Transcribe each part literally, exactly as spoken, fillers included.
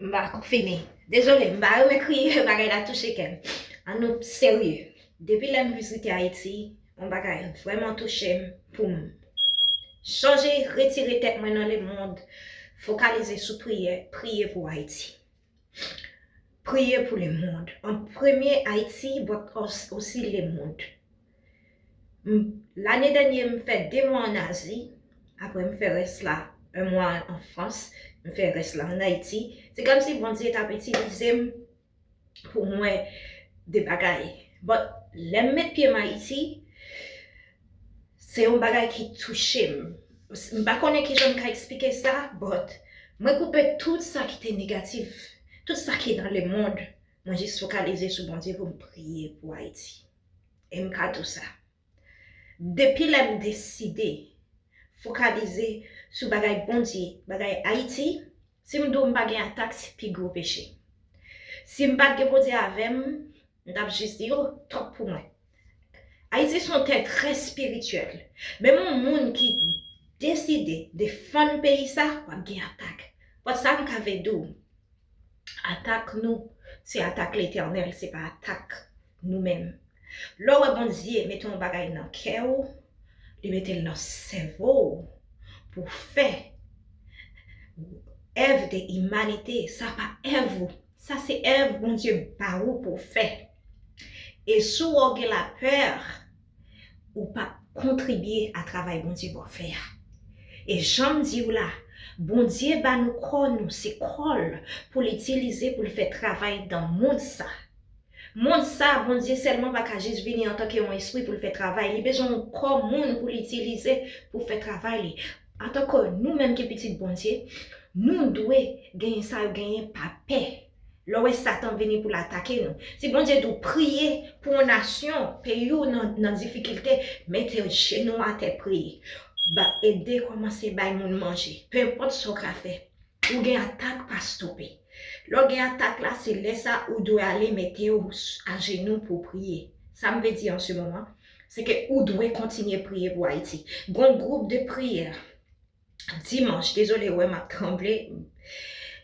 M pa fini. Dezole, m pa renmen kriye, bagay la touche kè m. An nou serye. Depi lè m vizite Ayiti, yon bagay vrèman touche m pou m chanje, retire tèt mwen nan lemonn, fokalize sou priyè, priye pou Ayiti. Priye pou lemonn. An premye Ayiti, but osi lemonn. Lane dènye, m fè de mwa ann Azi, apre m fè rès la, yon mwa an Frans, m fè rès la ann Ayiti. Se kòmsi Bondye t ap itilize m pou m wè de bagay. But lè m met pye m Ayiti, se yon bagay ki touche m. M pa konnen kijan m ka eksplike sa, but mwen koupe tout sa ki te negatif, tout sa ki nan lemonn. Mwen jis fokalize sou Bondye pou m priye pou Ayiti. E m ka di w sa. Depi lè m deside fokalize sou bagay Bondye, bagay Ayiti, si m di w m pa gen atak, se pi gwo peche. Si m pa t gen Bondye avè m, m t ap jis di, oh, twòp pou mwen. Ayiti se yon tè trè espirityèl. Menm yon moun ki deside defann peyi sa, w ap gen atak. But sa m ka vle di w, atak nou, se atak Letènèl, se pa atak nou menm. Lè w wè Bondye mete yon bagay nan kè w, li mete l nan sèvo w pou fè èv de imanite, sa pa èv ou. Sa se èv Bondye ba ou pou w fè. E si w gen lapè, ou p ap kontribye a travay Bondye ba w fè a. E jan m di w la, Bondye ba nou kò nou, se kò l pou l itilize pou l fè travay nan mond sa. Mond sa, Bondye sèlman pa ka jis vini antanke yon espri pou l fè travay. Li bezwen yon kò moun pou l itilize pou fè travay li. Antanke nou menm ki pitit Bondye, nou dwe genyen sa yo genyen pa pè. Lè w wè Satan vini pou l atake nou. Si Bondye di w priye pou yon nasyon, peyi w nan, nan difikilte, mete jenou atè priye. Ba, ede kòmanse bay moun manje. Penpòt sa w ka fè. Ou gen atak, pa stope. Lè w gen atak la, se lè sa ou dwe ale mete w ajenou pou w priye. Sa m vle di an se moman, se ke ou dwe kontinye priye pou Ayiti. Gon gwoup de priyè dimanch, dezole, wè m ap tranble.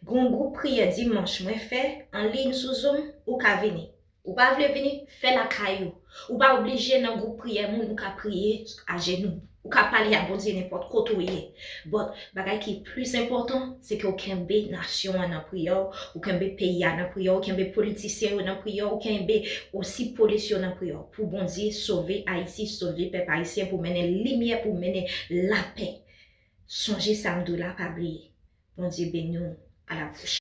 Gon gwoup priyè dimanch mwen fè an liy sou Zoom, ou ka vini. Ou pa vle vini, fè lakay ou. Ou pa oblije nan gwoup priyè moun, ou ka priye ajenou. Ou ka pale a Bondye nenpòt kote ou ye. But bagay ki plis enpòtan, se ke w kenbe nasyon an nan priyè w, ou kenbe peyi a nan priyè w, ou kenbe politisyen yo nan priyè w, ou kenbe osi polis yo nan priyè w. Pou Bondye sove Ayiti, sove pèp ayisyen, pou mennen limyè, pou mennen lapè. Sonje sa m di w la, pa bliye. Bondye beni w. A la pwochèn.